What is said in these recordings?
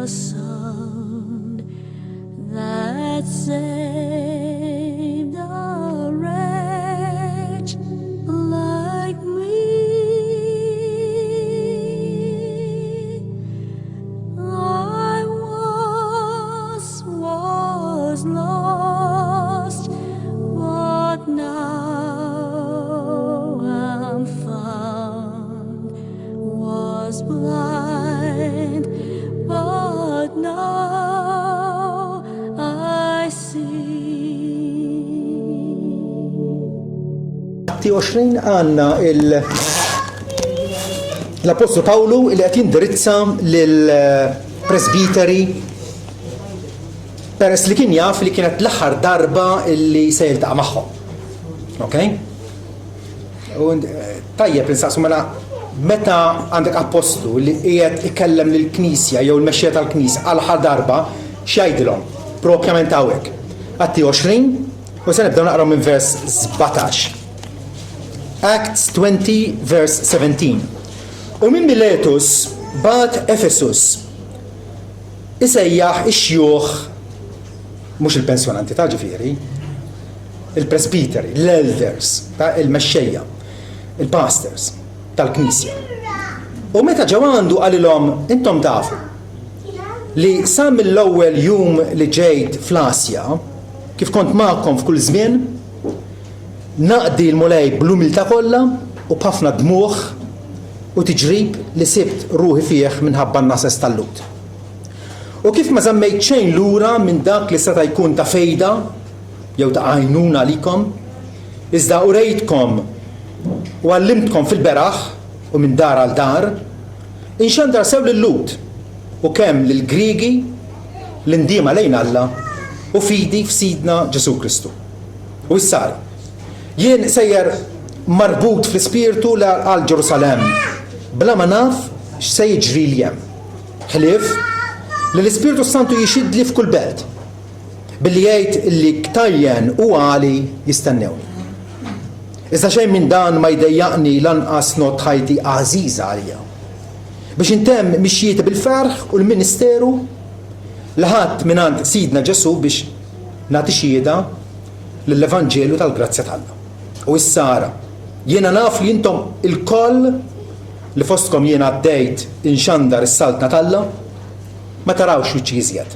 sound that saved a wretch like me. I once was lost, but now am found. Was blind, but now I see. Atti 20 għandna il l-Apostlu Pawlu li qed jindirizza lil presbiteri peress li kien jaf li kienet l-aħħar darba li se jiltaqa' magħhom. Okay? U tajjeb insaqsu mela meta għandek appostlu li qiegħed ikellem lill-Knisja jew il-mexxejja tal-Knisja għal aħħar darba, x'jgħidilhom? Propjament hawnhekk. Atti 20 u se nibdew naqraw minn vers 17. Acts 20 verse 17. U minn Miletus bagħat Efesus isejjaħ ix-xjuħ mhux il-pensjonanti ta' ġifieri, il-presbiteri, l-elders, ta' il-mexxejja, il-pastors tal-Knisja. U meta ġew għandu qalilhom intom tafu li sa mill-ewwel jum li ġejt fl-Asja, kif kont magħkom f'kull żmien, naqdi l-Mulej bl-umiltà kollha u b'ħafna dmugħ u tiġrib li sibt ruħi fih minħabba n-nases tal-Lhud. U kif ma żammejt xejn lura minn dak li seta' jkun ta' fejda jew ta' għajnuna għalikom, iżda urejtkom u għallimtkom fil-beraħ u minn dar għal dar, inxandar sew lil-Lhud u kemm lill-Griegi l-indiema lejn Alla u fidi f'Sidna Ġesù Kristu. U issa ara, jien sejjer marbut fl-ispirtu għal Ġerusalemm, bla ma naf x'se jiġrili hemm. Ħlief li l-Ispirtu s-Santu jixhidli f'kull belt, billi jgħid li ktajjen u għali jistennewni. Iżda xejn minn dan ma jdejjaqni lanqas ngħodd ħajti għażiża għalija. Biex intemm mixjieti bil-ferħ u l-ministeru li ħadt mingħand Sidna Ġesù biex nagħti xhieda lill-Evanġelju tal-grazzja t'Alla. U issa ara, jiena naf li intom ilkoll li fostkom jien għaddejt inxandar is-Saltna t'Alla, ma tarawx wiċċi iżjed.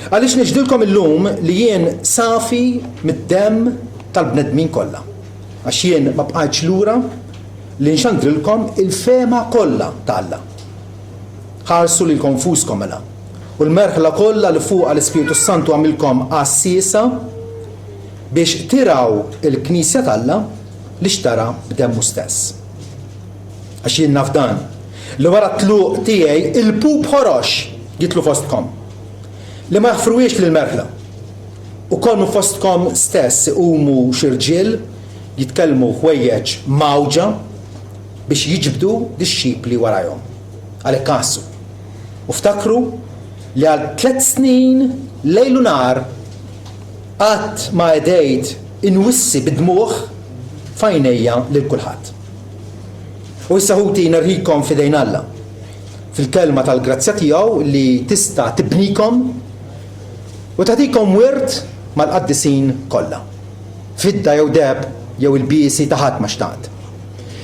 Għaliex nixhdilkom illum li jien safi mid-demm tal-bnedmin kollha, għax jien ma bqajtx lura li nxandrilkom il-fehma kollha ta' Alla. Ħarsu lilkom nfuskom mela, u l-merħla kollha li fuqha l-Ispirtu s-Santu għamilkom għassiesa biex tirgħu l-knisja t'Alla li xtara b'demmu stess. Għax jien naf dan, li wara t-tluq tiegħi il-pup ħorox jidħlu fostkom, li ma jaħfruhiex lill-merħla. Ukoll minn fostkom stess iqumu xi rġiel jitkellmu ħwejjeġ mgħawġa biex jiġbdu dixxipli warajhom. Għalhekk għassu. U ftakru li għal tlett snin lejl u nhar qatt ma għedejt inwissi bid-dmugħ f'għajnejja lil kulħadd. U issa ħuti nerħikom f'idejn Alla, fil-kelma tal-grazzja tiegħu li tista' tibnikom u tagħtikom wirt mal-qaddisin kollha. Fidda jew deheb jew ilbiesi ta' ħadd ma xtaqt.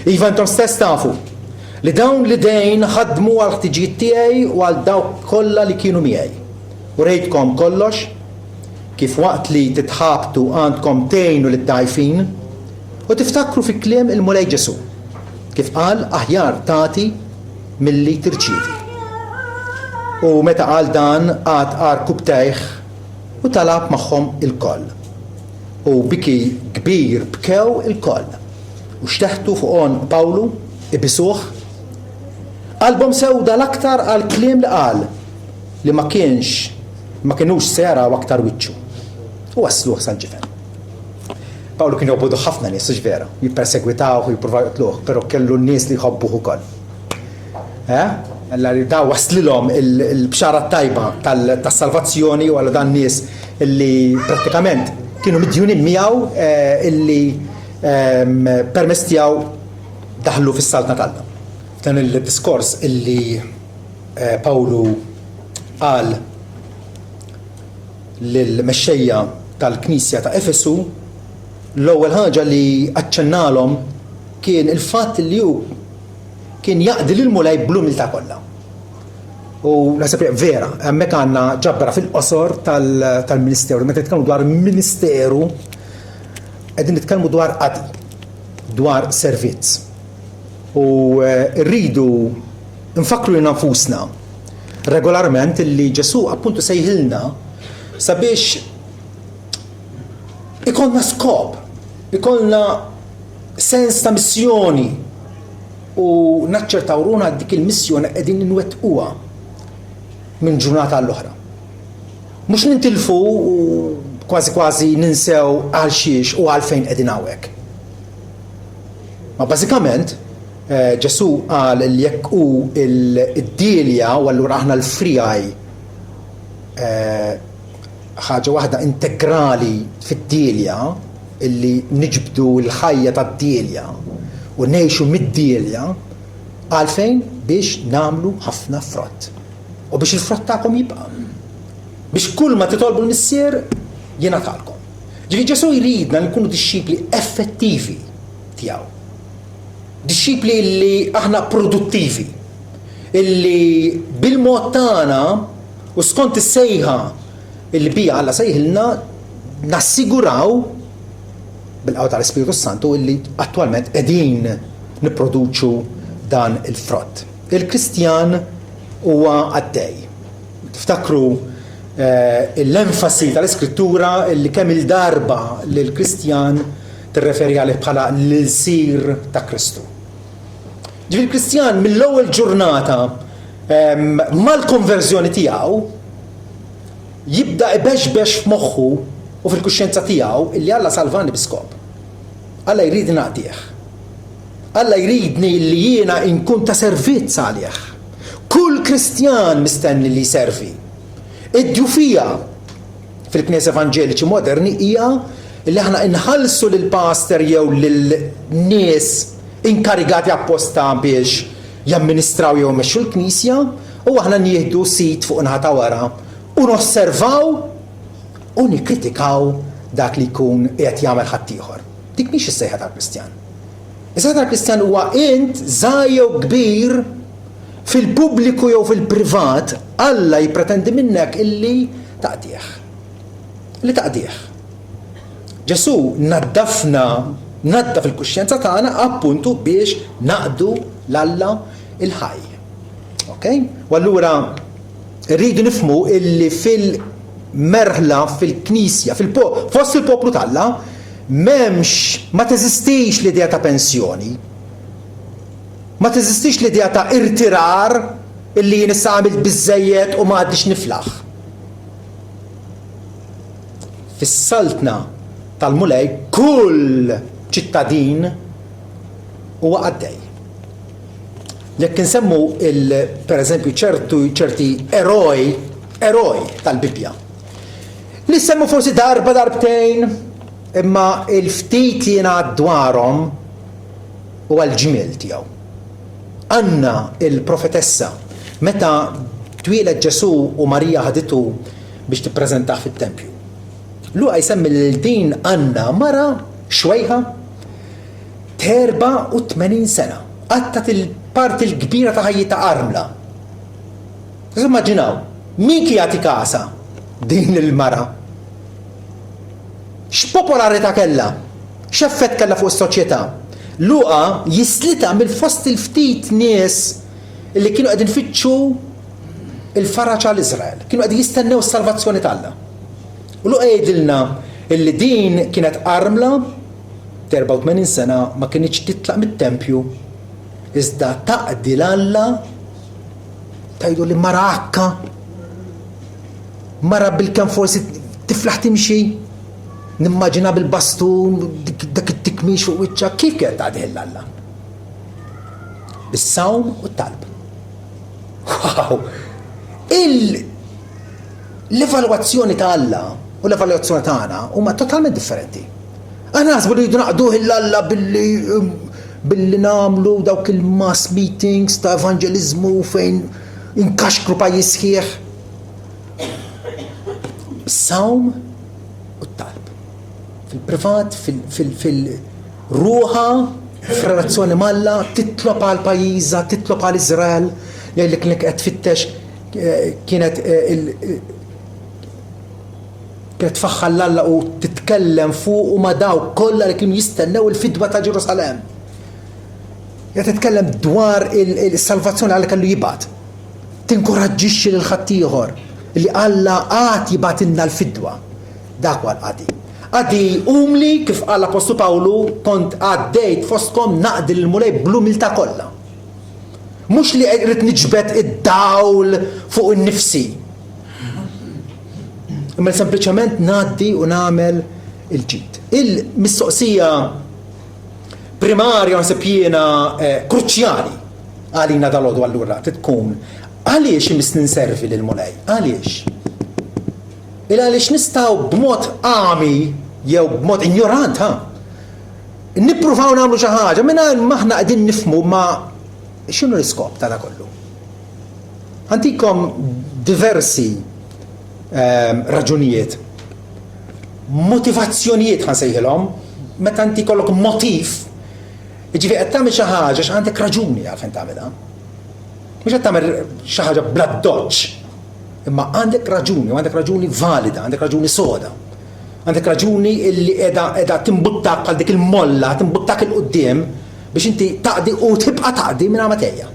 Iva intom stess tafu li dawn l-idejn ħadmu għall-ħtiġijiet tiegħi u għal dawk kollha li kienu miegħi. Urejtkom kollox kif waqt li titħabtu għandkom tgħinu lid-dgħajfin u tiftakru fi kliem il-Mulej Ġesù, kif qal aħjar tagħti milli tirċievi. U meta qal dan qagħad għarkubbtejh u talab magħhom ilkoll. U biki kbir bkew ilkoll, u xteħtu fuq għonq Pawlu, ibisuh. Qalbhom sewda l-aktar għall-kliem li qal, li ma kienx ma kinux se jaraw aktar wiċċu. U wassluh sal-ġifen. Pawlu kien jobgħodu ħafna nies, hux vera? Jippersegwitawh u jippruvaw joqtluh, però kellu n-nies li jħobbuh ukoll. Eh? Alla li da waslilhom il-bxara tajba tas-salvazzjoni u għal dan nies illi prattikament kienu midjunin miegħu eh, illi ehm, permezz tiegħu daħlu fis-saltna tal F'dan il-diskors illi eh, Pawlu. qal lill-mexxejja tal-Knisja ta' Efesu, l-ewwel ħaġa li aċċennalhom kien il-fatt li hu kien jaqdi lill-Mulej bl-umiltà kollha. U naħseb vera, hemmhekk għandna ġabra fil-qosor tal-ministeru. Meta nitkellmu dwar ministeru, qegħdin nitkellmu dwar qadi, dwar servizz. U eh, rridu nfakru lilna nfusna regolarment illi Ġesù appuntu sejħilna sabiex ikollna skop, ikollna sens ta' missjoni u naċċertaw ruħna dik il-missjoni qegħdin inwettquha minn ġurnata għall-oħra. Mhux nintilfu u kważi kważi ninsew għal xiex u għalfejn qegħdin hawnhekk. Ma bażikament Ġesù qal li jekk hu d-dielja u allura aħna l-friegħi ħaġa waħda integrali fid-dielja illi niġbdu l-ħajja tad-dielja u ngħixu mid-dielja għalfejn biex nagħmlu ħafna frott. U biex il-frott tagħkom jibqa'. Biex kull ma titolbu l-Missier jingħatalkom. Ġifieri Ġesù jridna li nkunu dixxipli effettivi tiegħu. Dixxipli li aħna produttivi, illi bil-mod tagħna u skont is-sejħa illi bija Alla sejħilna nassiguraw bil-qawwa tal-Ispiritu Santu illi attwalment qegħdin nipproduċu dan il-frott. Il-Kristjan huwa qaddej. Tiftakru eh, l-enfasi tal-Iskrittura illi kemm il-darba li l-Kristjan tirreferi għalih bħala l-ilsir ta' Kristu. Ġifieri l-Kristjan mill-ewwel ġurnata ehm, mal-konverżjoni tiegħu jibda ibexbex f'moħħu u fil-kuxjenza tiegħu illi Alla salvani bi skop. Alla jrid naqdih. Alla jridni li jiena inkun ta' servizz għalih. Kull Kristjan mistenni li jservi. Id-djufija fil-Knejjes Evanġeliċi moderni hija li aħna inħallsu lill-pastor jew lil nies inkarigati apposta biex jamministraw jew imexxu l-Knisja u aħna nieħdu seat fuq naħa ta' wara u nosservaw u nikkritikaw dak li jkun qiegħed jagħmel ħaddieħor. Dik mhix is-sejħa tal-Kristjan. Is-sejħa tal-Kristjan huwa int żgħir jew kbir fil-pubbliku jew fil-privat, Alla jippretendi minnek illi taqdih. Li taqdih. Ġesù naddafna, naddaf il-kuxjenza tagħna appuntu biex naqdu l-Alla il-ħaj. Ok? U allura rridu nifhmu illi fil-merħla, fil-knisja, fost il-poplu t'Alla, m'hemmx, ma teżistix l-idea ta' pensjoni. Ma teżistix l-idea ta' irtirar illi jien issa għamilt biżżejjed u ma għadnix niflaħ. Fis-saltna tal-Mulej kull ċittadin huwa qaddej. Jekk insemmu il per eżempju ċertu ċerti eroj, eroj tal-Bibbja. Li semmu forsi darba darbtejn, imma il-ftit li jingħad dwarhom huwa l-ġmiel tiegħu. Anna il-profetessa, meta twieled Ġesù u Marija ħaditu biex tippreżentah fit-tempju. Luqa jsemmi lil din Anna mara xwejħa t'84 sena, qattat il-parti l-kbira ta' ħajjitha armla. Immaġinaw, min kien jagħti kasha din il-mara? X'popolarità kellha? X'effett kellha fuq is-soċjetà? Luqa jislitha mill-fost il-ftit nies li kienu qegħdin ifittxu l-faraġ għal Iżrael, kienu qegħdin jistennew is-salvazzjoni t'Alla. U Luqa jgħidilna li din kienet armla t'84 sena ma kinitx titlaq mit-tempju iżda taqdi 'l Alla tgħidu li mara akka mara bilkemm forsi tiflaħ timxi nimmaġina bil-bastun dak it-tikmix fuq wiċċha kif kienet taqdi 'l Alla? Bis-sawm u t-talb. Wow! Il l-evalwazzjoni ta' Alla u l-evalwazzjoni tagħna huma totalment differenti. Aħna naħsbu li rridu naqduh 'il Alla billi billi nagħmlu dawk il-mass meetings ta' evanġeliżmu fejn inkaxkru pajjiż sħiħ. Bis-sawm u t-talb. Fil-privat, fil-ruħa, f'relazzjoni m'Alla, titlob għal pajjiżha, titlob għal Iżrael, li kienet qed tfittex eh, kienet eh, kienet tfaħħar 'l Alla u titkellem fuqu ma' dawk kollha li kienu jistennew il-fidwa ta' Ġerusalemm. Qed titkellem dwar il-salvazzjoni Alla kellu jibgħat. Tinkoraġġixxi lil ħaddieħor li Alla għad jibgħatilna l-fidwa. Dak huwa l-qadi. Qadi umli kif qal l-Appostlu Pawlu kont għaddejt fostkom naqdi lill-Mulej bl-umiltà kollha. Mhux li rrid niġbed id-dawl fuq innifsi. Imma sempliċement ngħaddi u nagħmel il-ġid. Il-mistoqsija primarja naħseb jiena eh, kruċjali għalina dal-għodu allura tkun għaliex imissni nservi lil Mulej? Għaliex? Il għaliex nistgħu b'mod għami jew b'mod injorant ha? Nippruvaw nagħmlu xi ħaġa mingħajr m'aħna qegħdin nifhmu ma x'inhu l-iskop ta' kollu. Ħa ntikom diversi ehm, raġunijiet, motivazzjonijiet ħa nsejħilhom, meta inti jkollok motiv, jiġifieri qed tagħmel xi ħaġa għandek raġuni għalfejn tagħmilha. Mhux qed tagħmel xi ħaġa bl-addoċċ, imma għandek raġuni, u għandek raġuni valida, għandek raġuni soda. Għandek raġuni illi qiegħda qiegħda timbuttak bħal dik il-molla, timbuttak 'il quddiem biex inti taqdi u tibqa' taqdi mingħajr ma tgħejja.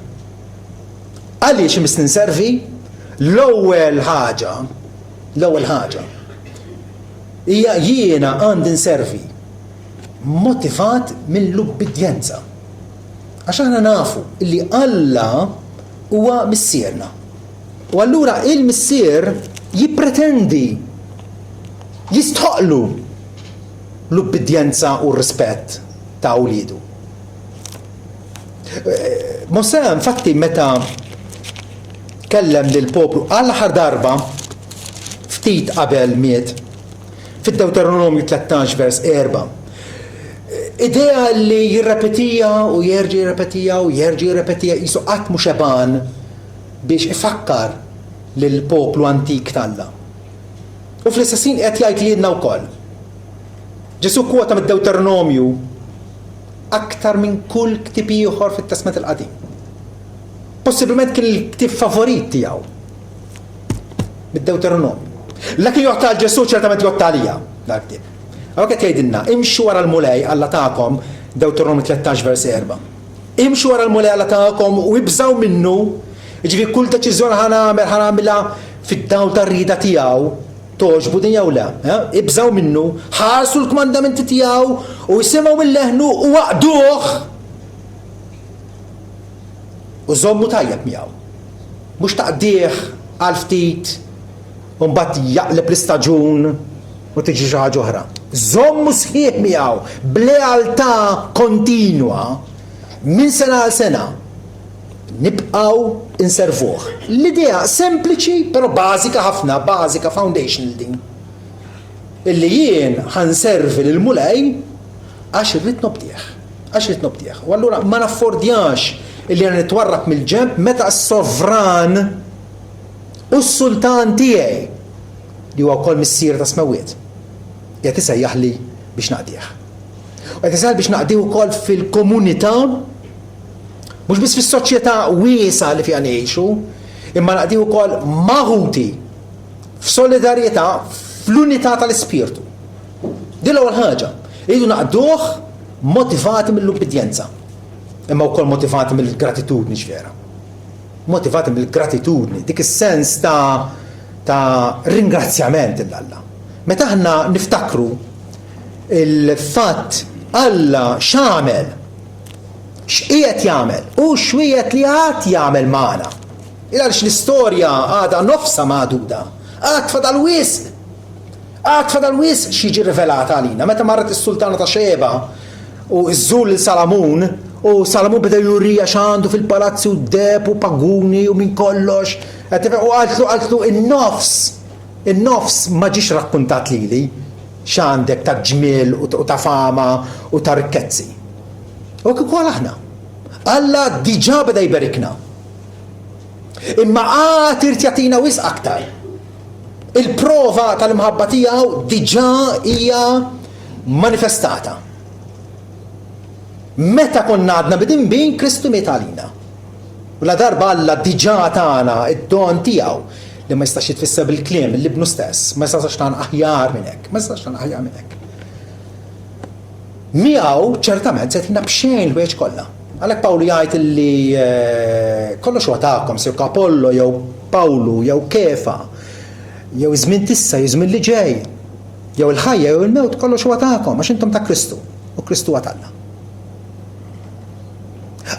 Għaliex imissni nservi? L-ewwel ħaġa, l-ewwel ħaġa, hija jiena għandi nservi motivat mill-ubbidjenza. Għax aħna nafu li Alla huwa missierna. U allura il-missier jippretendi, jistħoqqlu l-ubbidjenza u r-rispett ta' wliedu. Mosè infatti meta kellem lill-poplu għall-aħħar darba ftit qabel miet fid-Dewteronomju 13 vers 4. Idea li jirrepetija u jerġa' jirrepetija u jerġa' jirrepetija qisu qatt mhu xebgħan biex ifakkar lill-poplu antik t'Alla. U fl-istess ħin qed jgħid lilna wkoll. Ġesù kkwota mid-Dewteronomju aktar minn kull ktieb ieħor fit-Testment il-Qadim. Possibilment kien il-ktieb favorit tiegħu. Mid-Dewteronomju. La kien jgħodd għal Ġesù ċertament jgħodd għalija dal-ktieb. Hawnhekk qed jgħidilna, imxu wara l-Mulej Alla tagħkom, Dewteronomju 13 vers 4. Imxu wara l-Mulej Alla tagħkom u ibżgħu minnu, jiġifieri kull deċiżjoni ħa nagħmel ħa nagħmilha fid-dawl tar-rieda tiegħu, togħġbu din jew le, eh? Ibżgħu minnu, ħarsu l-kmandamenti tiegħu u isimgħu minn leħnu u aqduh u żommu tajjeb miegħu. Mhux taqdih għal ftit u mbagħad jaqleb l-istaġun u tiġi xi ħaġa oħra. Żommu sħiħ miegħu b'lealtà kontinwa minn sena għal sena. Nibqgħu inservuh. L-idea sempliċi però bażika ħafna, bażika foundational din. Illi jien ħa nservi lill-Mulej għax irrid nobdih. Għax irrid nobdih. U allura ma naffordjax illi jiena nitwarrab mill-ġenb meta s-sovran u s-sultan tiegħi li huwa wkoll Missier tas-Smewwiet, qiegħed isejjaħli biex naqdih. U qed isejjaħli biex naqdih ukoll fil-komunità, mhux biss fis-soċjetà wiesgħa li fiha ngħixu, imma naqdih ukoll ma' ħuti f'solidarjetà fl-unità tal-Ispirtu. Din l-ewwel ħaġa. Irridu naqduh motivati mill-ubbidjenza, imma wkoll motivati mill-gratitudni x'vera. Motivati mill-gratitudni, dik is-sens ta' ta' ringrazzjament lil Alla. Meta aħna niftakru il-fatt Alla x'għamel, x'qiegħed jagħmel u x'wiegħed li għad jagħmel magħna. Il għaliex l-istorja għadha nofsha magħduda, għad fadal wisq. Għad fadal wisq x'jiġi rivelat għalina. Meta marret is-sultana ta' Xeba u żżur lil Salamun, u Salamun beda jurija x'għandu fil-palazzi u deheb u paguni u minn kollox. U qaltlu qaltlu in-nofs, in-nofs ma ġiex rakkuntat lili x'għandek ta' ġmiel u ta' fama u ta' rikkezzi. U hekk ukoll aħna. Alla diġà beda jberikna. Imma għad irid jagħtina wisq aktar. Il-prova tal-imħabba tiegħu diġà hija manifestata. Meta konna għadna midinbin, Kristu miet għalina. U ladarba Alla diġà tana d-don tiegħu li ma jistax jitfisser bil-kliem, lil Ibnu stess, ma jistax tana aħjar minn hekk, ma jistax tana aħjar minn hekk. Miegħu ċertament se jtina b'xejn l-ħwejjeġ kollha. Għalhekk Pawlu jgħid li eh, kollox huwa tagħkom, sew Apollo jew Pawlu jew Kefa, jew iż-żmien t'issa jew żmien li ġej, jew il-ħajja jew il-mewt kollox huwa tagħkom għax intom ta' Kristu u Kristu huwa t'Alla.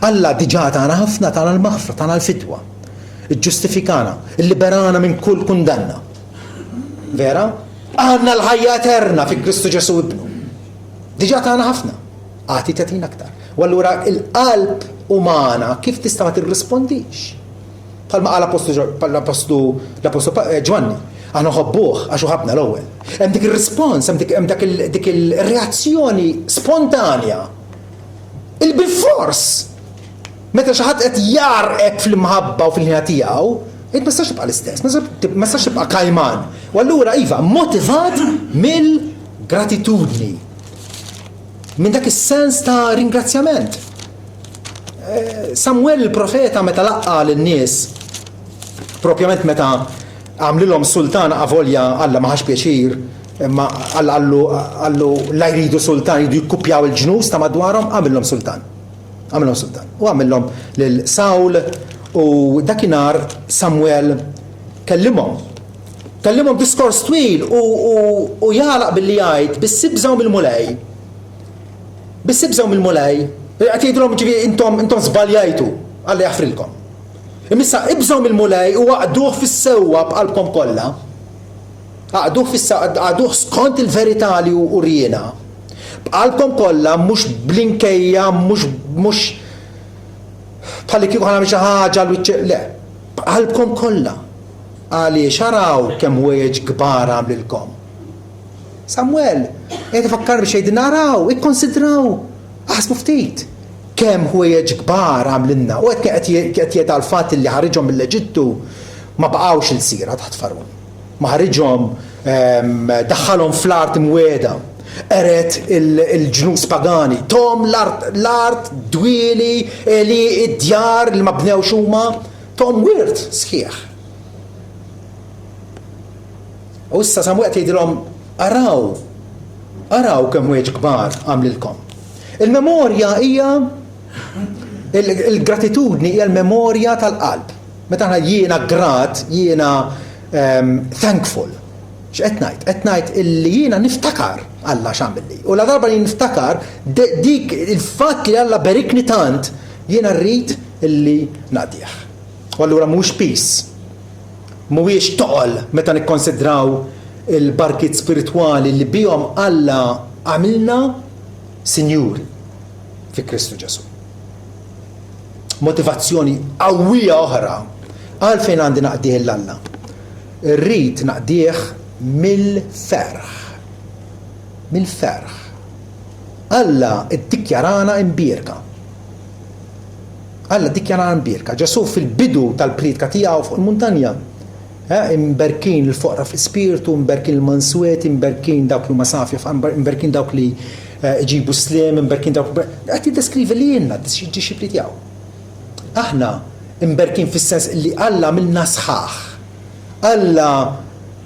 Alla diġà tana ħafna, tana l-maħfra, tana l-fidwa. Iġġustifikana, illiberana minn kull kundanna. Vera? Għandna l-ħajja eterna fi Kristu Ġesù ibnu. Diġà tana ħafna. Għati tagħtina aktar. U allura il-qalb umana kif tista' ma tirrispondix? Bħalma qal l-Appostlu l-Appostlu eh, Ġwanni, aħna nħobbuh għax hu ħabbna l-ewwel. Hemm dik ir-rispons, hemm dik dik il-reazzjoni spontanja. Il-bilfors meta xi ħadd qed jarqek fl-imħabba u fil-ħina tiegħu, int ma tistax tibqa' l-istess, ma tistax tibqa' kajman. U allura iva, motivat mill-gratitudni. Minn dak is-sens ta' ringrazzjament. Samwel il-profeta meta laqqa' lin-nies, propjament meta għamlilhom sultan avolja Alla ma ħax pjaċir, imma Alla qallu qallu la jridu sultan jridu jikkupjaw il-ġnus ta' madwarhom, għamilhom sultan. Għamilhom sultan. U għamilhom lil Sawl u dakinhar Samwel kellimhom. Kellimhom diskors twil u, u, u jagħlaq billi jgħid biss ibżgħu mill-Mulej. Biss ibżgħu mill-Mulej. Qed jgħidilhom ġifieri intom intom żbaljajtu, Alla jaħfrilkom. Imma issa ibżgħu mill-Mulej u aqduh fis-sewwa b'qalbkom kollha. Aqduh fis-sewwa, aqduh skont il-verità li hu uriena. B'qalbkom kollha, mhux bl-inkejja, mhux mhux bħalli kieku ħa nagħmel xi ħaġa għal wiċċ le. B'qalbkom kollha. Għaliex araw kemm ħwejjeġ kbar għamlilkom. Samwel, qiegħed ifakkarna biex jgħidilna araw, ikkonsidraw, aħsbu ftit kemm ħwejjeġ kbar għamlilna. U qed qed jgħid għall-fatt li ħariġhom mill-Eġittu ma baqgħux ilsiera taħt Fargħun. Ma ħariġhom ehm, daħħalhom fl-art imwiegħda. Qered il-ġnus pagani, tom l-art, l-art, dwieli, li id-djar li ma bnewx huma, tom wirt sħiħ. U issa Samwel qed jgħidilhom, Araw, araw kemm ħwejjeġ kbar għamlilkom. Il-memorja hija il-gratitudni hija l-memorja tal-qalb. Meta aħna jiena grat, jiena ehm, thankful. X'qed ngħid? Qed ngħid illi jiena niftakar Alla x'għamilli. U la darba li niftakar dik il-fatt li Alla berikni tant, jiena rrid illi naqdih. U allura mhuwiex piż Mhuwiex toqol meta nikkonsidraw il-barkiet spiritwali li bihom Alla għamilna sinjuri fi Kristu Ġesù. Motivazzjoni qawwija oħra għalfejn għandi naqdih 'l Alla. Irrid naqdih mill-ferħ. Mill-ferħ. Alla ddikjarana imbierka. Alla ddikjarana mbierka. Ġesù fil-bidu tal-prietka tiegħu fuq il-muntanja, eh, imberkin il-foqra fl-ispirtu, imberkin il-mansweti, imberkin dawk li huma safja, imberkin dawk li eh, iġibu sliem, imberkin dawk qed jiddeskrivi lilna d-dixxipli tiegħu. Aħna imberkin fis-sens li Alla għamilna sħaħ. Alla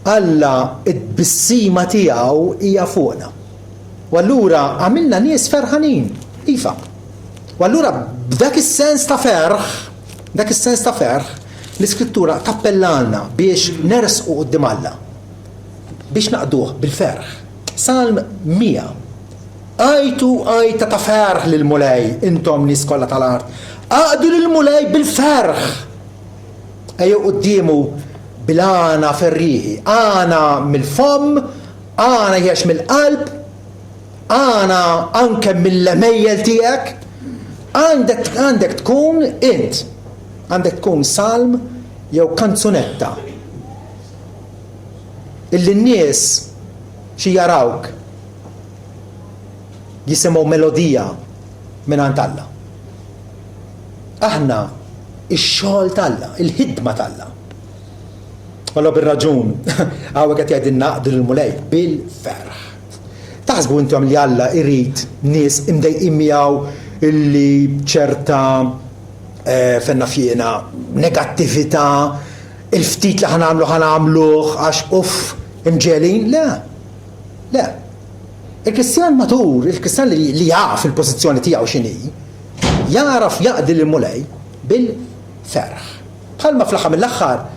Alla it-tbissima tiegħu hija fuqna. U allura għamilna nies ferħanin. Iva. U allura b'dak is-sens ta' ferħ, dak is-sens ta' ferħ, l-Iskrittura tappellalna biex nersqu quddiem Alla, biex naqduh bil-ferħ. Salm 100. Għajtu għajta ta' ferħ lill-Mulej, intom nies kollha tal-art. Aqdu lill-Mulej bil-ferħ. Ejjew quddiemu bil-għana ferrieħi, għana mill-fomm, għana ħiex mill-qalb, Għana anke mill-għemejjel tiegħek, għandek għandek tkun int. Għandek tkun salm jew kanzunetta illi n-nies xi jarawk jisimgħu melodija mingħand Alla. Aħna x-xogħol t'Alla, il-ħidma t'Alla. Allura bir-raġun, hawnhekk qed jgħidilna aqdu lill-Mulej bil-ferħ. Taħsbu intom li Alla jrid nies imdejqin miegħu illi ċerta eh, fenna fjena negattività, il-ftit li ħanamlu ħanamluh għax uff imġelin? Le. Le. Il-Kristjan matur, il-Kristjan li, li jaf il-pożizzjoni tiegħu x'inhi, jagħraf jaqdi lill-Mulej bil-ferħ. Bħalma fl-aħħar mill-aħħar,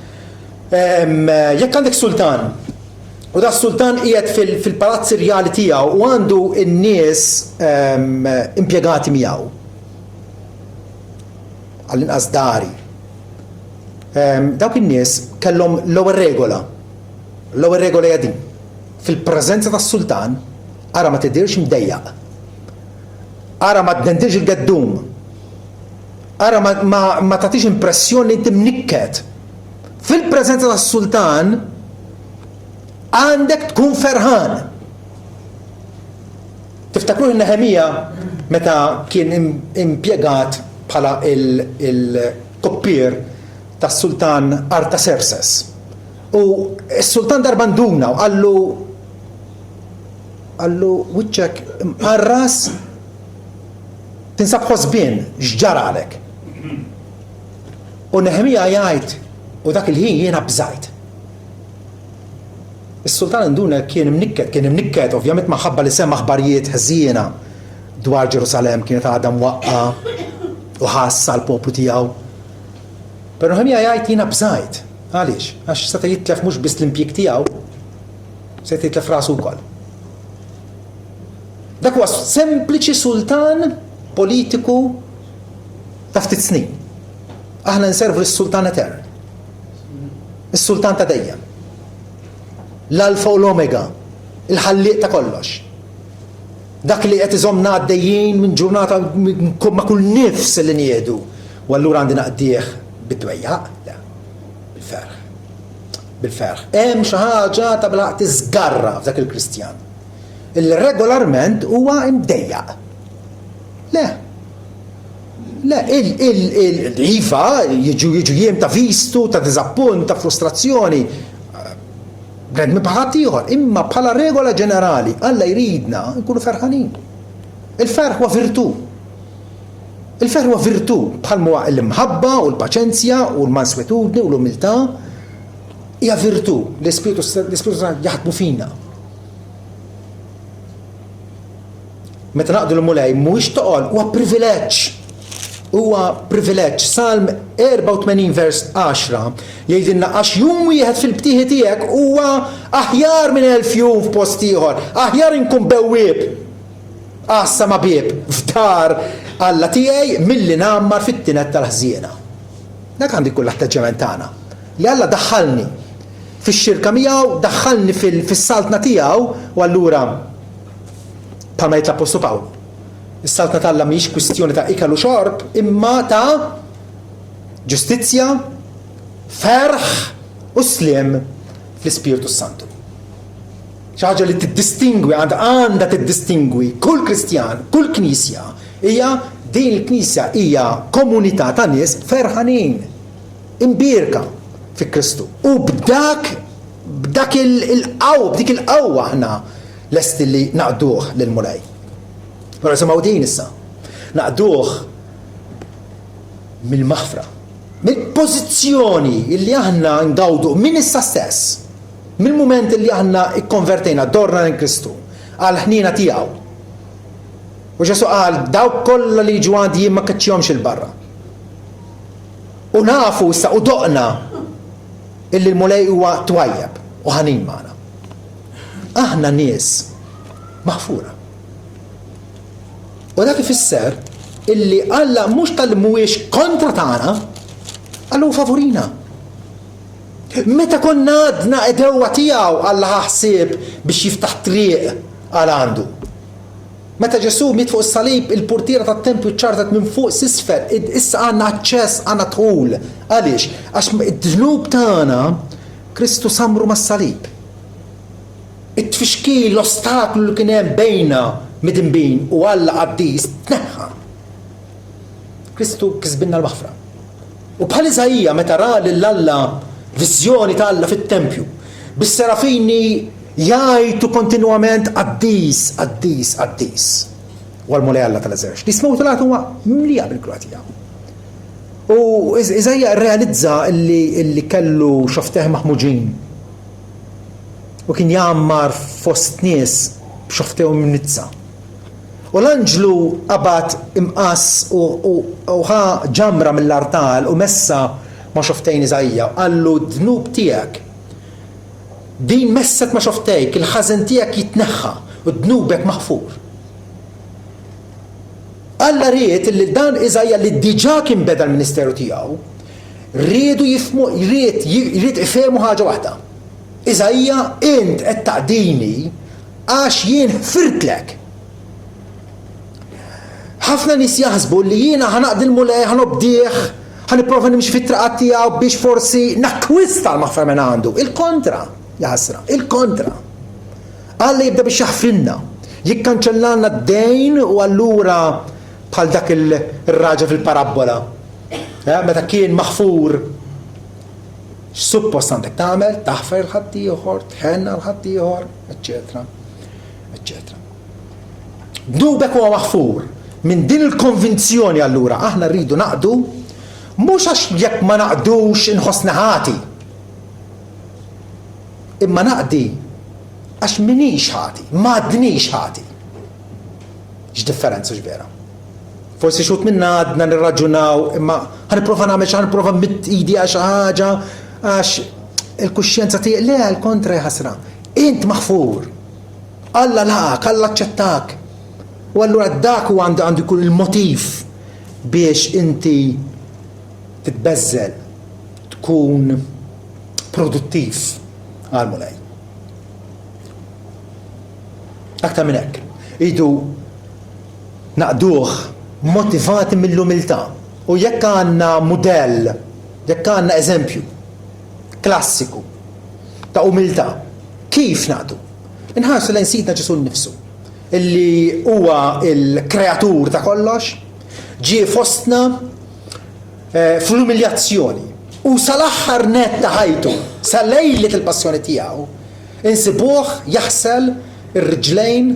jekk għandek sultan, u da sultan qiegħed fil-palazz irjali tiegħu u għandu n-nies impjegati miegħu. Għall-inqas dari. Dawk in-nies kellhom l-ewwel regola. L-ewwel regola hija din. Fil-preżenza tas-sultan, ara ma tidhirx imdejjaq. Ara ma tdendilx il-geddum. Ara ma, ma, ma tagħtix impressjoni li inti mnikket. Fil-preżenza tas-sultan għandek tkun ferħan. Tiftakruh Neħemija meta kien impjegat bħala il-koppier tas-sultan Artaserses. U s-sultan darba nduna u qallu qallu wiċċek imqarras Tinsab ħosbien, x'ġaralek? U Neħemija jgħid, U dak il-ħin jiena bżajt. Is-sultan induna kien imnikket, kien imnikket ovvjament minħabba li sema' aħbarijiet ħżiena dwar Ġerusalemm kienet għadha mwaqqgħa u ħass għall-poplu tiegħu. Però Neħemija jgħid jiena bżajt. Għaliex? Għax seta' jitlef mhux biss l-impjieg tiegħu, seta' jitlef rasu wkoll. Dak huwa sempliċi sultan politiku ta' ftit snin. Aħna nservu lis-Sultan Etern. Is-Sultan ta' dejjem. L-Alfa u l-Omega, il-ħallieq ta' kollox. Dak li qed iżommna għaddejjin minn ġurnata ma' kull nifs li nieħdu. U allura għandi naqdih bid-dwejjaq? Le, bil-ferħ. Bil-ferħ. Hemm xi ħaġa ta' bilħaqq tiżgarra f'dak il-Kristjan. Illi regolarment huwa imdejjaq. Le. Le, il, il, il, iva, jiġu jiġu jiem ta' vistu, ta' diżappunt, ta' frustrazzjoni. Bnedmin bħal ħaddieħor, imma bħala regola ġenerali, Alla jridna nkunu ferħanin. Il-ferħ huwa virtù. Il-ferħ huwa virtù bħal huwa l-imħabba u l-paċenzja u l-manswetudni u l-umiltà hija virtù l-Ispirtu l-Ispirtu jaħdmu fina. Meta naqdu l-Mulej mhuwiex toqol, huwa privileġġ. Huwa privileġġ. Salm 84 vers 10 jgħidilna għax jum wieħed fil-btieħi tiegħek huwa aħjar minn elf jum f'post ieħor, aħjar inkun bewwieb għassa ma' bieb f'dar Alla tiegħi milli ngħammar fit-tined tal-ħżiena. Dak għandu jkun l-atteġġjament tagħna. Li Alla daħħalni fix-xirka miegħu, daħħalni fis-saltna tiegħu u allura bħalma jgħid l-Appostlu Pawlu, is-saltna t'Alla mhijiex kwistjoni ta' ikel u xorb, imma ta' ġustizzja, ferħ u sliem fl-Ispirtu s-Santu. Xi ħaġa li tiddistingwi, għandha għandha tiddistingwi kull Kristjan, kull knisja, hija din il-knisja hija komunità ta' nies ferħanin. Imbierka fi Kristu. U b'dak b'dak il-qawwa, b'dik il-qawwa aħna lesti li naqduh lill-Mulej. Però nisimgħu din issa. Naqduh mill-maħfra. Mill-pożizzjoni li aħna ngawdu minn issa stess. Mill-mument li aħna ikkonvertejna, dorna lejn Kristu, għall-ħniena tiegħu. U Ġesù qal, dawk kollha li jiġu għandi jien ma nkeċċihomx 'il barra. U nafu issa u doqna illi l-Mulej huwa twajjeb u ħanin magħna. Aħna nies maħfura. U dak ifisser illi Alla mhux talli mhuwiex kontra tagħna, Alla hu favurina. Meta konna għadna għedewwa tiegħu Alla ħa ħsieb biex jiftaħ triq għal għandu. Meta Ġesù miet fuq is-salib, il-purtiera tat-tempju ċċartet minn fuq s'isfel. Issa għandna aċċess, għandna dħul. Għaliex? Għax id-dnub tagħna Kristu sammru mas-salib. It-tfixkil, l-ostaklu li kien hemm bejna midinbin u Alla qaddis tneħħa. Kristu kisbilna l-maħfra. U bħal Iżaija meta ra lil Alla Viżjoni ta' Alla fit-tempju, bis-serafini jgħajtu kontinwament qaddis, qaddis, qaddis. Huwa l-Mulej Alla tal-eżerċti. L-isma u l-art huma mimlija bil-glorja tiegħu. U Iżaija rrealizza li kellu xofftejh maħmuġin. U kien jgħammar fost nies b'xofftejhom imniġġsa. U l-anġlu qabad imqass u ħa ġamra mill-artal u messha ma' xofftejn Iżaija u qallu, D-dnub tiegħek, din messet ma' xofftejk, il-ħażen tiegħek jitneħħa u dnubek maħfur. Alla ried li dan Iżaija li diġà kien beda l-ministeru tiegħu, riedu jifhmu, ried, ried ifehmu ħaġa waħda. Iżaija, int qed taqdini għax jien ħfirtlek. Ħafna nies jaħsbu li jiena ħa naqdi l-Mulej, ħa nobdih, ħa nipprova nimxi fit-triqat tiegħu biex forsi nakkwista l-maħfra minn għandu. Il-kontra, jaħasra, il-kontra. Alla jibda biex jaħfrilna, jikkanċellalna d-dejn u allura bħal dak ir-raġel fil-parabbola, eh, meta kien maħfur, x'suppost għandek tagħmel? Taħfer 'l ħaddieħor, tħenn għal ħaddieħor, eċċetera, eċċetera. Dnubek huwa maħfur. Minn din il-konvinzjoni allura aħna rridu naqdu mhux għax jekk ma naqdux inħossni ħati. Imma naqdi għax m'iniex ħati, m'għadnix ħati. X'differenza x'vera. Forsi xut minna għadna nirraġunaw imma ħa nipprova nagħmel xi ħa nipprova nmidd idi għal xi ħaġa għax il-kuxjenza tiegħi le għall-kontra ħasra. Int maħfur. Alla laqak, Alla aċċettak. U allura dak huwa għandu għandu jkun il-motiv biex inti titbeżżel, tkun produttiv għall-Mulej. Aktar minn hekk, idu naqduh motivati mill-umiltà. U jekk għandna mudell, jekk għandna eżempju klassiku ta' umiltà, kif naqdu? Inħarsu lejn Sidna Ġesù nnifsu, illi huwa l-kreatur ta' kollox, ġie fostna fl-umiljazzjoni u sal-aħħar nett ta' ħajtu, sa lejlet il-passjoni tiegħu, insibuh jaħsel ir-riġlejn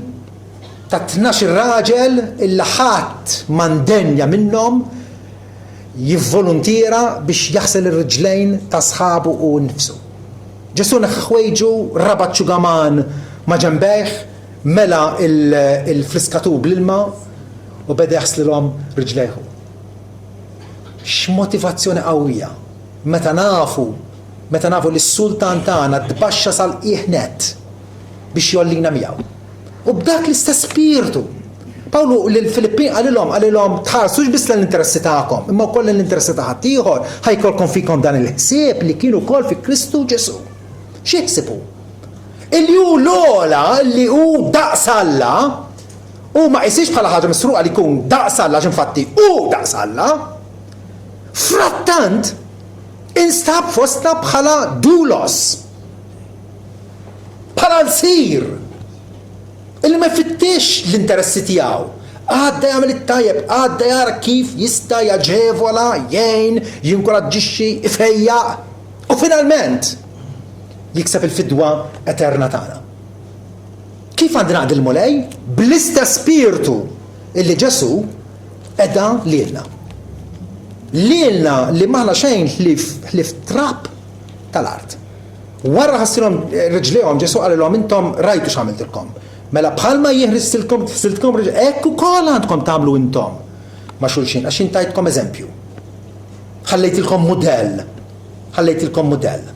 ta' 12 raġel illi ħadd ma ndenja minnhom jivvoluntiera biex jaħsel ir-riġlejn ta' sħabu hu nnifsu. Ġesù neħħa ħwejġu, rabat xugaman ma' ġenbejh, mela l-fliskatur bl-ilma u beda jaħslilhom riġlejh hu. X'motivazzjoni qawwija meta nafu, meta nafu li s-Sultan tagħna tbaxxa sal-qiegħ nett biex jgħollina miegħu. U b'dak l-istess spirtu. Pawlu lill-Filippin qalilhom, qalilhom tħarsux biss lejn l-interessi tagħkom, imma wkoll lejn l-interessi ta' ħaddieħor, ħa jkollkom fikom dan il-ħsieb li kien ukoll fi Kristu Ġesù. Xi ħsieb hu? Illi hu l-ogħla, li hu daqs Alla, Hu ma qisiex bħala ħaġa misruqa li jkun daqs Alla għax infatti hu daqs Alla. Frattant, instab fostna bħala doulos, bħala lsir, illi ma jfittixx l-interessi tiegħu. Għadda jagħmel it-tajjeb, għadda jara kif jista' jaġevola, jgħin, jinkoraġġixxi, ifejjaq u finalment jikseb il-fidwa eterna tagħna. Kif għandi naqdi l-Mulej? Bl-istess spirtu illi Ġesù qeda lilna. Lilna li m'aħna xejn ħlief ħlief trab tal-art. Wara ħassilhom riġlejhom Ġesù qalilhom intom rajtu x'għamiltilkom. Mela bħalma jien ħristilkom ħsiltkom hekk ukoll għandkom tagħmlu intom ma' xulxin għax jien tajtkom eżempju. Ħallejtilkom mudell. Ħallejtilkom mudell.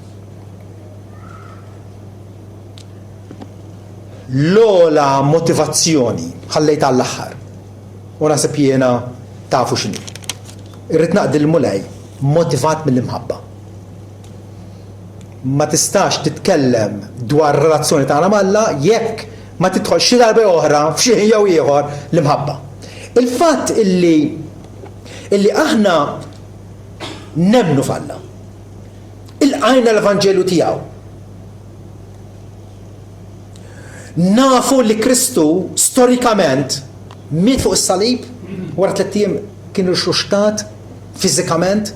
L-ogħla motivazzjoni ħallejtha għall-aħħar. U naħseb jiena tafu x'inhi. Irrid naqdi l-Mulej motivat mill-imħabba. Ma tistax titkellem dwar relazzjoni tagħna m'Alla jekk ma tidħolx xi darba oħra f'xi ħin jew ieħor l-imħabba. Il-fatt illi illi aħna nemmnu f'Alla. Ilqajna l-Evanġelju tiegħu. Nafu li Kristu storikament miet fuq is-salib, wara tlett ijiem kien irxuxtat fiżikament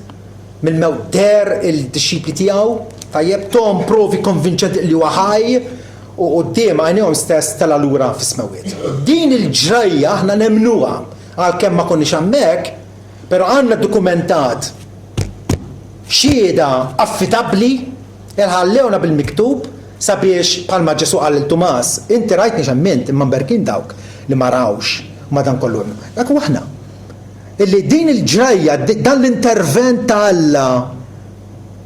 mill-mewt deher il-dixxipli tiegħu. Tajjeb, tahom provi konvinċenti li huwa ħaj u quddiem għajnejhom stess tela' lura fis-smewwiet. Din il-ġrajja aħna nemmnuha għalkemm ma konniex hemmhekk, però għandna dokumentat xhieda affidabbli li ħallewna bil-miktub sabiex bħalma Ġesù qal lil Tumas, inti rajtni x'emmint imma mberkin dawk li ma rawx u madankollu emmnu. Dak hu aħna. Illi din il-ġrajja, dan l-intervent ta' Alla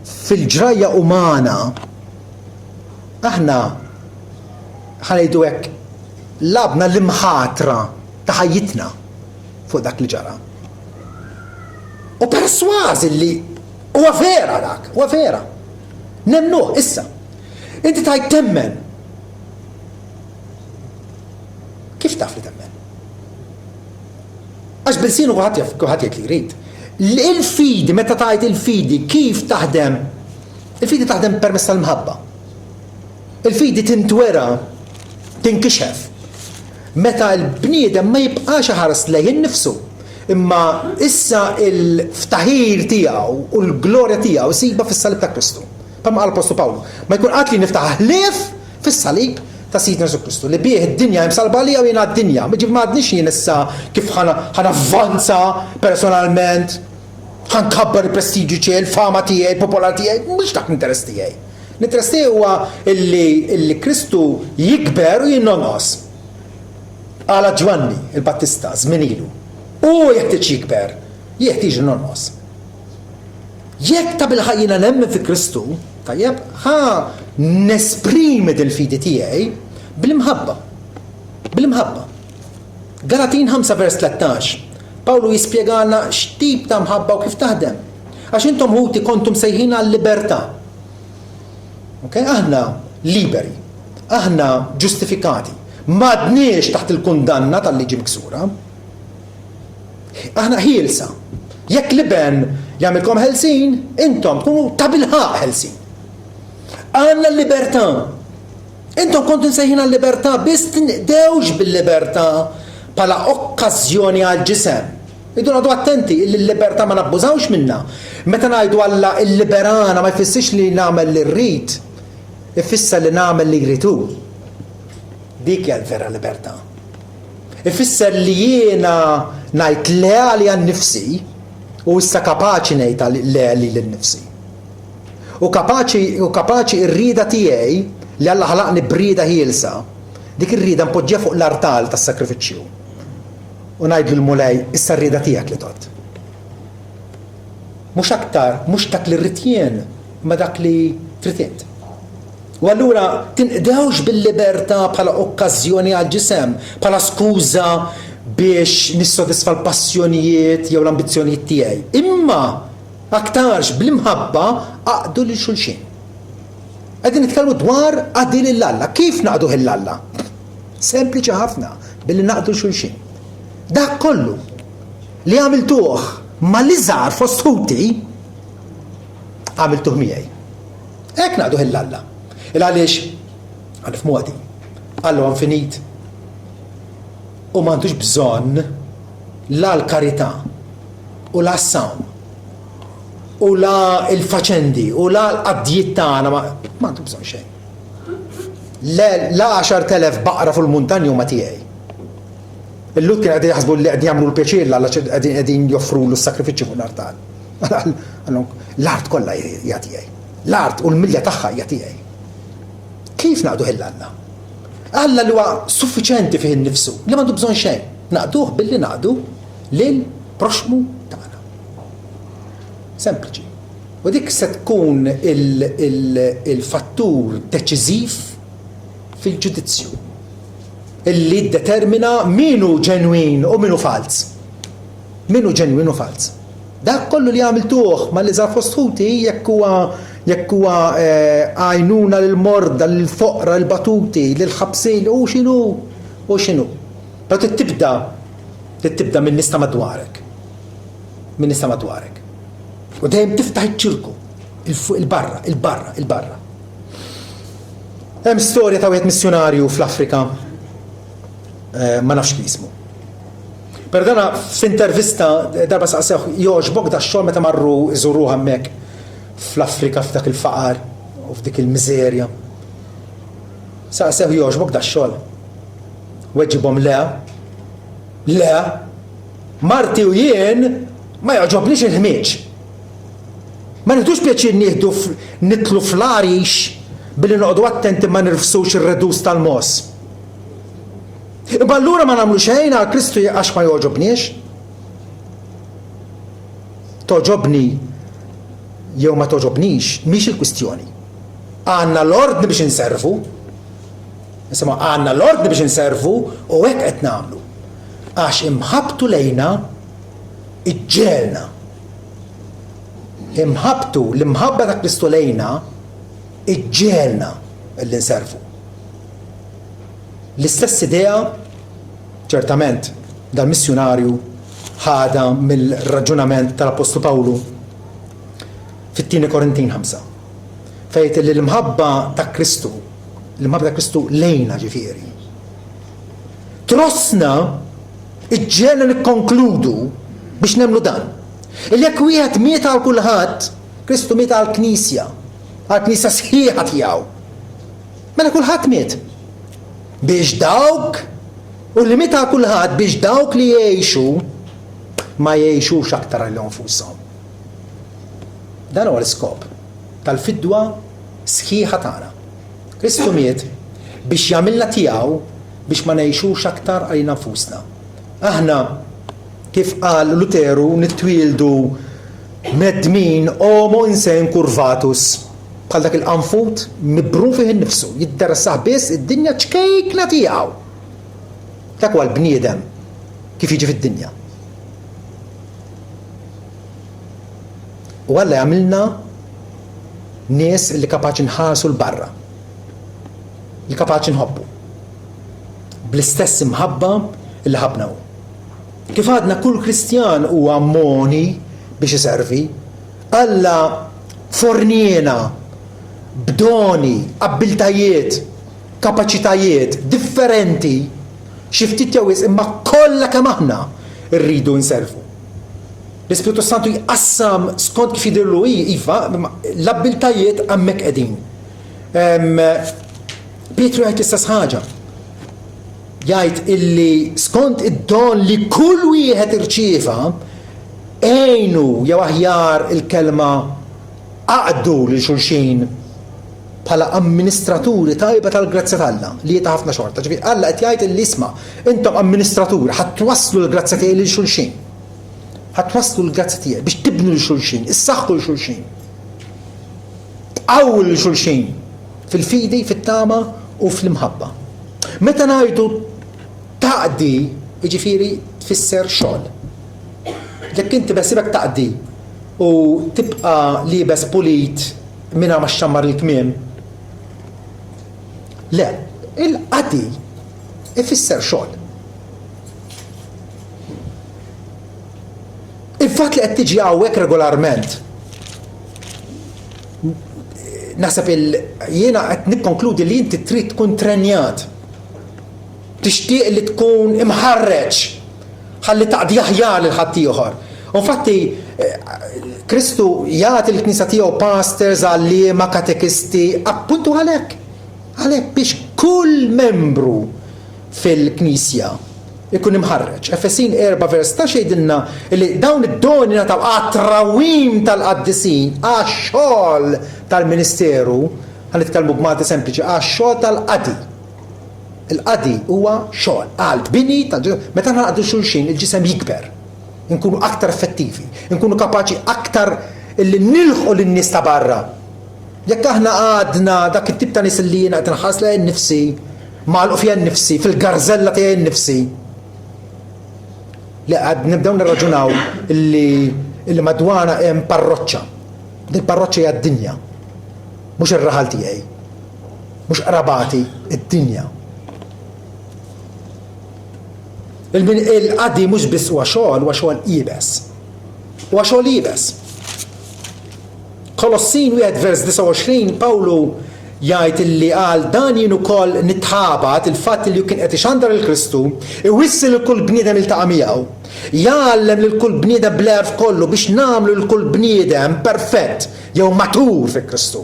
fil-ġrajja umana, aħna ħa ngħidu hekk, lagħbna l-imħatra ta' ħajjitna fuq dak li ġara. U persważi li huwa vera dak, huwa vera. Nemmnuh issa. Inti tgħid temmen. Kif taf li temmen? Għax bil-sinu kulħadd jaf, kulħadd jgħid li jrid. Il-fidi, meta tgħid il-fidi, kif taħdem? Il-fidi taħdem permezz tal-mħabba. Il-fidi tintwera, tinkixef. Meta l-bniedem ma jibqax iħares lejh innifsu, imma issa il-ftaħir tiegħu u l-glorja tiegħu jsibha fis-salib ta' Kristu. Bħalma qal l-Appostlu Pawlu, ma jkun qatt li niftaħ ħlief fis-salib ta' Sidna Ġesù Kristu, li bih id-dinja hi msallba għalija u jien għad-dinja. Jiġifieri ma għadnix jien issa kif ħa navvanza personalment, ħa nkabbar il-prestiġju tiegħi, il-fama tiegħi, il-popolarità tiegħi, mhux dak l-interess tiegħi. L-interess tiegħi huwa illi, illi Kristu jikber u jien nonqos. Qalha Ġwanni il-Battista żmien ilu. Hu jeħtieġ jikber, jien jeħtieġ nonqos. Jekk tabilħaqq jiena nemmen fi Kristu, tajjeb, ħa nesprimi dil-fidi tiegħi bl-imħabba. Bl-imħabba. Galatin 5 vers 13, Pawlu jispjegalna x'tip ta' mħabba u kif taħdem. Għax intom ħuti kontu msejħin għal-libertà. Ok, aħna liberi, aħna ġustifikati, m'għadniex taħt il-kundanna tal-liġi miksura. Aħna ħielsa. Jekk l-Iben jagħmilkom ħelsin, intom tkunu tabilħaqq ħelsin. Għandna l-libertà. Intom kontu msejħin għal-libertà, biss tinqdewx bil-libertà bħala okkażjoni għall-ġisem. Irridu noqogħdu attenti illi l-libertà ma nabbużawx minnha. Meta ngħidu Alla illiberana ma jfissirx li nagħmel li rrid, ifisser li nagħmel li jrid hu. Dik hija l-vera libertà. Ifisser li jiena ngħid le għalija nnifsi u issa kapaċi ngħid le lili nnifsi. U kapaċi u kapaċi r-rieda tiegħi li Alla ħalaqni b'rieda ħielsa, dik ir-rieda npoġġiha fuq l-artal tas-sagrifiċċju. U ngħidlu l-Mulej, issa r-rieda tiegħek li tgħodd. Mhux aktar, mhux dak li rrid jien, imma dak li trid int. U allura tinqdewx bil-libertà bħala okkażjoni għall-ġisem, bħala skuża biex nissodisfa l-passjonijiet jew l-ambizzjonijiet tiegħi. Imma aktarx bl-imħabba aqdu lil xulxin. Qegħdin nitkellmu dwar qadi lil Alla. Kif naqduh lil Alla? Sempliċi ħafna, billi naqdu 'l xulxin. Dak kollu li għamiltuh mal-iżgħar fost ħuti, għamiltuh miegħi. Hekk naqduh 'il Alla. Il għaliex, ħa nifhmuha din, Alla huwa infinit u m'għandux bżonn la l-karità u la s-sawm u la l-faċendi u la l-qadjiet tagħna ma għandu bżonn xejn. Le, la 10,000 baqra fuq il-muntanji huma tiegħi. Il-Lhud kienu qegħdin jaħsbu li qegħdin jagħmlu l-pjaċir 'l Alla qegħdin joffrulu s-sagrifiċċji fuq l-artal. L-art kollha hija tiegħi. L-art u l-milja tagħha hija tiegħi. Kif naqduh 'il Alla? Alla li huwa suffiċenti fih innifsu, li m'għandu bżonn xejn. Naqduh billi naqdu lil proxxmu tagħna. Sempliċi. U dik se tkun il-fattur deċiżiv fil-ġudizzju illi jiddetermina min hu ġenwin u min hu falz. Min hu ġenwin u falz. Dak kollu li għamiltuh mal-iżgħar fost ħuti, jekk huwa jekk huwa għajnuna lill-morda, lill-foqra, lill-batuti, lill-ħabsin, hu x'inhu, hu x'inhu. Però trid tibda, trid tibda min-nies ta' madwarek. Min-nies ta' madwarek. U dejjem tiftaħ iċ-ċirku, 'il fuq, 'il barra, 'il barra, 'il barra. Hemm storja ta' wieħed missjunarju fl-Afrika, ma nafx kif jismu. Però dana f'intervista darba saqsewh jogħġbok dax-xogħol meta marru jżuruh hemmhekk fl-Afrika f'dak il-faqar. u f'dik il-miżerja. Saqsew jogħġbok dax-xogħol? Weġibhom le. Le. Marti u jien ma jogħġobniex il-ħmieġ. Ma nieħdux pjaċir nieħdu nidħlu fl-għarix billi noqogħdu attenti ma nirfsux ir-redus tal-mogħoż. Imma allura ma nagħmlu xejn għal Kristu għax ma jogħġobniex? Togħġobni jew ma togħġobnix mhix il-kwistjoni. Għandna l-ordni biex inservu. Insomma, għandna l-ordni biex inservu u hekk qed nagħmlu. Għax imħabbtu lejna iġġegħelna. Imħabbtu, l-imħabba ta' Kristu lejna iġġegħelna li nservu. L-istess idea, ċertament, dal-missjunarju ħadha mill-raġunament tal-Appostlu Pawlu fit-Tieni Korintin 5, fejn jgħid li l-imħabba ta' Kristu, l-imħabba ta' Kristu lejna ġifieri, trossna iġġegħelna nikkonkludu biex nemmnu dan. Illi jekk wieħed miet għal kulħadd, Kristu miet għall-Knisja, għall-Knisja sħiħa tiegħu. Mela kulħadd miet. Biex dawk u li miet għal kulħadd biex dawk li jgħixu ma jgħixux aktar għalihom nfushom. Dan huwa l-iskop tal-fidwa sħiħa tagħna. Kristu miet biex jagħmilna tiegħu biex ma ngħixux aktar għalina nfusna. Aħna, kif qal Luteru, nitwieldu bnedmin homo in se incurvatus, bħal dak il-qanfud mibrum fih innifsu, jidderessah biss id-dinja ċkejkna tiegħu. Dak huwa l-bniedem kif jiġi fid-dinja. U Alla jagħmilna nies li kapaċi nħarsu 'l barra, li kapaċi nħobbu. Bl-istess imħabba li ħabbna hu. Kif għadna kull Kristjan huwa mogħni biex iservi. Alla forniena b'doni, abbiltajiet, kapaċitajiet differenti, xi ftit jew wisq imma kollha kemm aħna rridu nservu. L-Ispirtu Santu jqassam skont kif jidhirlu hi, iva, l-abbiltajiet hemmhekk qegħdin. Pietru jgħid l-istess ħaġa. Jgħid illi skont id-don li kull wieħed irċieva, għinu jew aħjar il-kelma aqdu lil xulxin bħala amministraturi tajba tal-grazzja t'Alla li hi ta' ħafna xorta. Ġifieri Alla qed jgħid illi isma' intom amministraturi ħa twasslu l-grazzja tiegħi lil xulxin. Ħa twasslu l-grazzja tiegħi biex tibnu lil xulxin, issaħħu lil xulxin. Tqawwu lil xulxin fil-fidi, fit-tama u fl-imħabba. Meta ngħidu taqdi, jiġifieri tfisser xogħol. Jekk inti beħsiebek taqdi u tibqa' liebes pulit mingħajr ma xxammar il-kmiem, le, il-qadi ifisser xogħol. Il-fatt li qed tiġi hawnhekk regolarment, naħseb il jiena qed nikkonkludi li inti trid tkun trenjat. Tixtieq li tkun imħarreġ ħalli taqdi aħjar lil ħaddieħor. U infatti Kristu jagħti l-Knisja tiegħu pastors, għalliema, katekisti, appuntu għalhekk. Għalhekk biex kull membru fil-Knisja ikun imħarreġ. Efesin 4 vers 16 jgħidilna li dawn id-doni ngħataw għat-trawwim tal-qaddisin, għax-xogħol tal-ministeru, ħa nitkellmu b'Malti sempliċi, għax-xogħol tal-qadi. Il-qadi huwa xogħol għall-bini tal-ġisem. Meta aħna naqdu xulxin, il-ġisem jikber. Inkunu aktar effettivi, inkunu kapaċi aktar illi nilħqu lin-nies ta' barra. Jekk aħna għadna dak it-tip ta' nies li jiena qed inħares lejja nnifsi, magħluq fija nnifsi, fil-garżella tiegħi nnifsi, li għad nibdew nirraġunaw illi illi madwarna hemm parroċċa. Din parroċċa hija d-dinja. Mhux ir-raħal tiegħi. Mhux qrabati, id-dinja. Il-qadi mhux biss huwa xogħol, huwa xogħol iebes. Huwa xogħol iebes. Kolossin 1 vers 29 Pawlu jgħid illi għal dan jien ukoll nitħabat, il-fatt li hu kien qed ixandar lil Kristu, iwissi lil kull bniedem iltaqa' miegħu, jgħallem lil kull bniedem bl-għerf kollu biex nagħmlu lil kull bniedem perfett jew matur fi Kristu.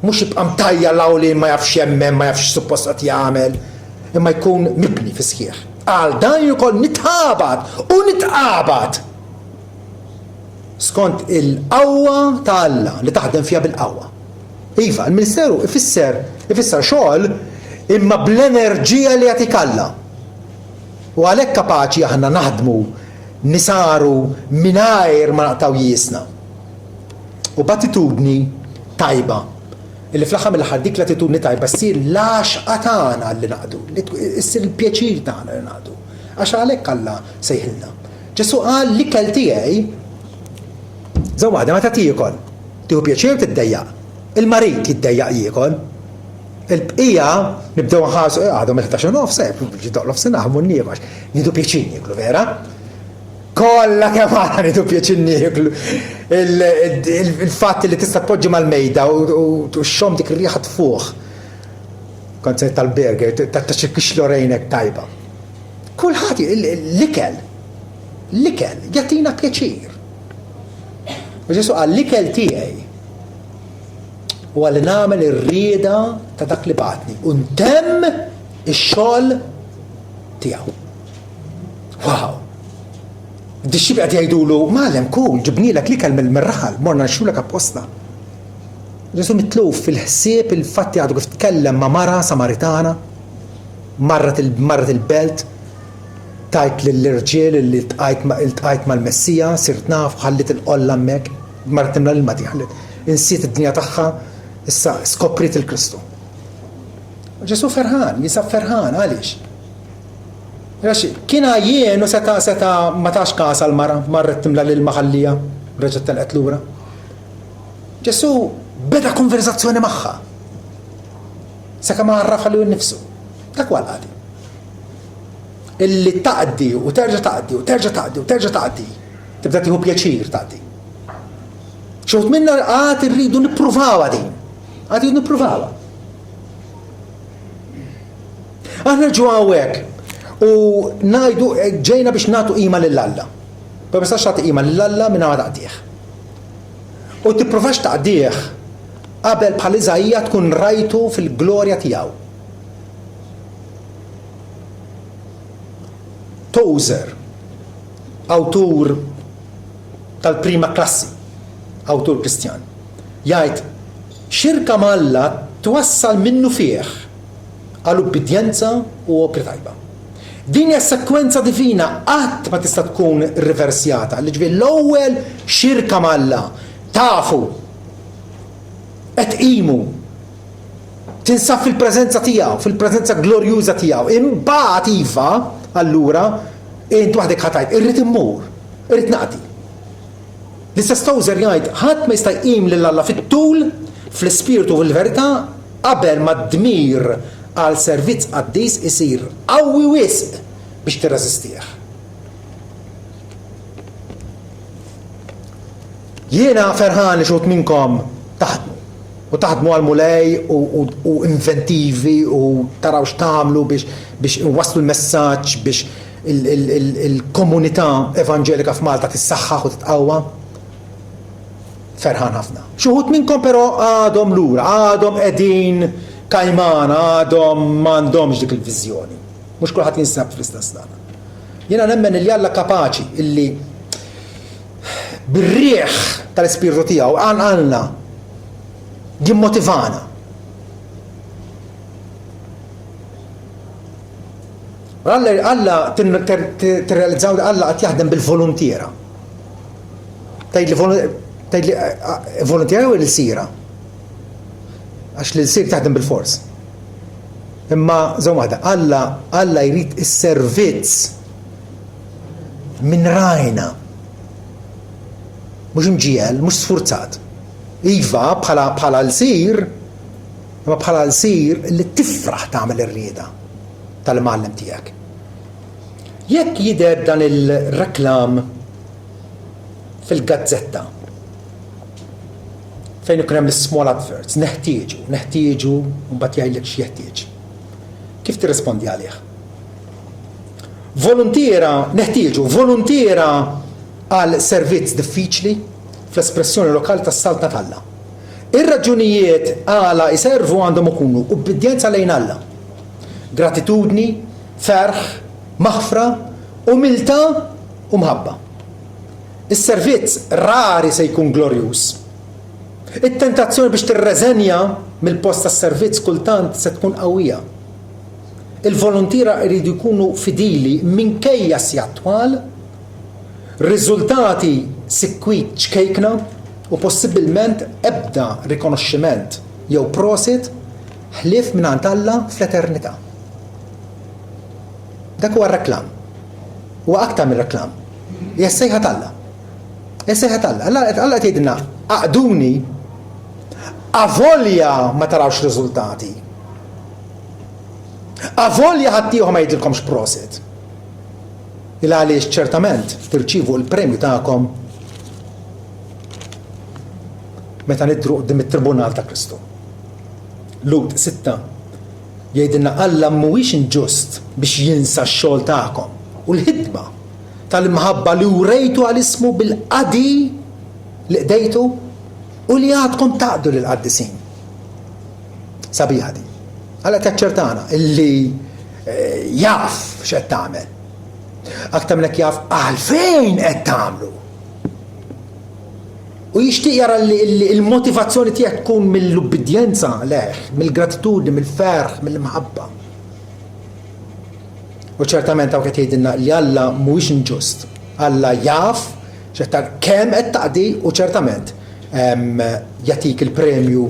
Mhux jibqa' mtajjar 'l hawn 'l hinn ma jafx x'jemmen, ma jafx x'suppost qed jagħmel, imma jkun mibni fis-sħiħ. Għal dan jien ukoll nitħabat u nitqabad skont il-qawwa ta' Alla li taħdem fija bil-qawwa. Iva, il-ministeru ifisser ifisser xogħol imma bl-enerġija li jagħtik Alla. U għalhekk kapaċi aħna naħdmu nisaru mingħajr ma naqtgħu jiesna. U b'attitudni tajba, illi fl-aħħar mill-aħħar dik l-attitudni tajba ssir l-għaxqa tagħna li naqdu, li ssir il-pjaċir tagħna li naqdu. Għax għalhekk Alla sejħilna. Ġesù qal l-ikel tiegħi Żomm waħda, meta tiekol, tieħu pjaċir u tiddejjaq. Il-marid jiddejjaq jiekol. Il-bqija nibdew nħarsu, eh, għadhom il-11 u nofs, eh, ġi nofsinhar ħa mmur niekol għax nieħdu pjaċir nieklu, vera? Kollha kemm aħna nieħdu pjaċir nieklu. Il-fatt li tista' tpoġġi mal-mejda u xxomm dik ir-riħa tfuħ. Kont se tal-burger, ta' xi kixlorejnek tajba. Kulħadd l-ikel, l-ikel jagħtina pjaċir. U Ġesù qal l-ikel tiegħi huwa li nagħmel ir-rieda ta' dak li bagħatni u ntemm ix-xogħol tiegħu. Wow! Id-dixxipli qed jgħidulu, Mgħallem, kul, ġibnielek l-ikel mir-raħal, morna nxtrulek apposta. Ġesù mitluf fil-ħsieb il-fatti għadu kif tkellem ma' mara Samaritana, marret il-belt, tgħid lill-irġiel li ltqajt mal-Messija, sirt naf, ħalliet il-qolla hemmhekk, marret timla l-ilma tiegħi, ħalliet, insiet id-dinja tagħha, issa skopriet il-Kristu. Ġesù ferħan, jinsab ferħan, għaliex? Għax kien għajjien u seta' seta' ma tax kas għall-mara, marret timla l-ilma ħallieha, reġgħet telqet lura. Ġesù beda konverżazzjoni magħha. Sakemm għarrafha lilu nnifsu. Dak huwa l-qadi. Illi taqdi u terġa' taqdi u terġa' taqdi u terġa' taqdi. Tibda tieħu pjaċir taqdi. Xi wħud minna għad irridu nippruvawha din. Għad irridu nippruvawha. Aħna nġu hawnhekk u ngħidu eh, ġejna biex nagħtu qima lil Alla. Ma tistax tagħti qima lil Alla minn ma taqdih. U tippruvax taqdih qabel bħal Iżaija tkun rajtu fil-glorja tiegħu. Tozer, awtur tal-prima klassi, awtur Kristjan, jgħid xirka ma' Alla twassal minnufih għal ubbidjenza u opri tajba. Din hija sekwenza divina qatt ma tista' tkun riversjata, jiġifieri l-ewwel xirka ma' Alla, tafu, qed tqimu, tinsab fil-preżenza tiegħu, fil-preżenza glorjuża tiegħu. Imbagħad iva, allura, int waħdek ħa tgħid, irrid immur, irrid naqdi. L-istess Tozer jgħid, ħadd ma jista' jqim lil Alla fit-tul, fl-ispirtu u fil-verità, qabel ma d-dmir għal servizz qaddis isir qawwi wisq biex tirreżistih. Jiena ferħan li xi wħud minnkom taħdmu u taħdmu għall-Mulej u inventivi u taraw x'tagħmlu biex biex inwasslu l-messaġġ biex il-komunità evanġelika f'Malta tissaħħaħ u titqawwa. Ferħan ħafna. Xi wħud minnkom però għadhom lura, għadhom qegħdin kajmana, għadhom m'għandhomx dik il-viżjoni. Mhux kulħadd jinsab fl-istess stat. Jiena nemmen li Alla kapaċi illi bir-riħ tal-Ispirtu tiegħu qanqalna, jimmotivana. Alla, Alla tirrealizzaw li Alla qed jaħdem bil-voluntiera. Tgħidli tgħidli eh, eh, voluntiera jew il-sira? Għax l-sir taħdem bil-fors. Imma żomm waħda, Alla Alla jrid is-servizz minn rajna. Mhux imġiegħel, mhux sfurzat. Iva, bħala bħala l-sir, imma bħala l-sir li tifraħ tagħmel ir-rieda tal-imgħallem tiegħek. Jekk jidher dan il-reklam fil-gazzetta fejn ikun hemm l-small adverts, neħtieġu, neħtieġu, u mbagħad jgħidlek x'jeħtieġ. Kif tirrispondi għalih? Voluntiera, neħtieġu voluntiera għal servizz diffiċli fl-espressjoni lokali tas-Saltna t'Alla. Ir-raġunijiet għala jservu għandhom ikunu ubbidjenza lejn Alla, gratitudni, ferħ, maħfra, umiltà u mħabba. Is-servizz rari se jkun glorjuż. It-tentazzjoni biex tirreżenja mill-post tas-servizz kultant se tkun qawwija. Il-voluntiera jridu jkunu fidili minkejja s-sigħat twal, riżultati sikwit ċkejkna u possibbilment ebda rikonoxximent jew prosit ħlief mingħand Alla fl-eternità. Dak huwa r-reklam. Huwa aktar minn reklam. Hija s-sejħa t'Alla. Hija s-sejħa t'Alla. Alla Alla qed jgħidilna aqduni avolja ma tarawx riżultati. Avolja ħaddieħor ma jgħidilkomx prosit. Il għaliex ċertament tirċievu l-premju tagħkom meta nidhru quddiem it-tribunal ta' Kristu. Lut 6 jgħidilna Alla mhuwiex inġust biex jinsa x-xogħol tagħkom u l-ħidma tal-imħabba li wrejtu għal ismu bil-qadi li qdejtu u li għadkom taqdu lill-qaddisin. Sabiħa din. Alla qed jaċċertana illi eh, jaf x'qed tagħmel. Aktar minn hekk jaf għalfejn qed tagħmlu. U jixtieq jara li l-motivazzjoni tiegħek tkun mill-ubbidjenza leħ, mill-gratitudni, mill-ferħ, mill-imħabba. U ċertament hawn qed jgħidilna li Alla mhuwiex inġust. Alla jaf kemm qed taqdi u ċertament jagħtik il-premju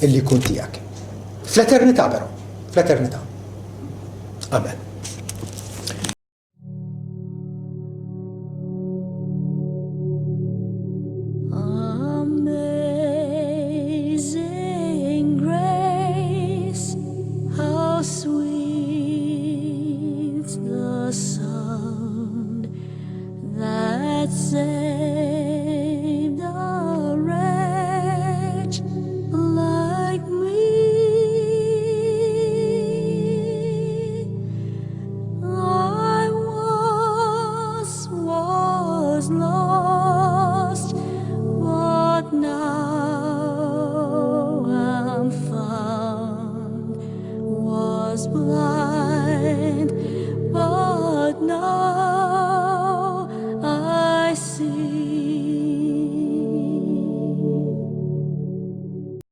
illi jkun tiegħek. Fl-eternità però, fl-eternità. Amen.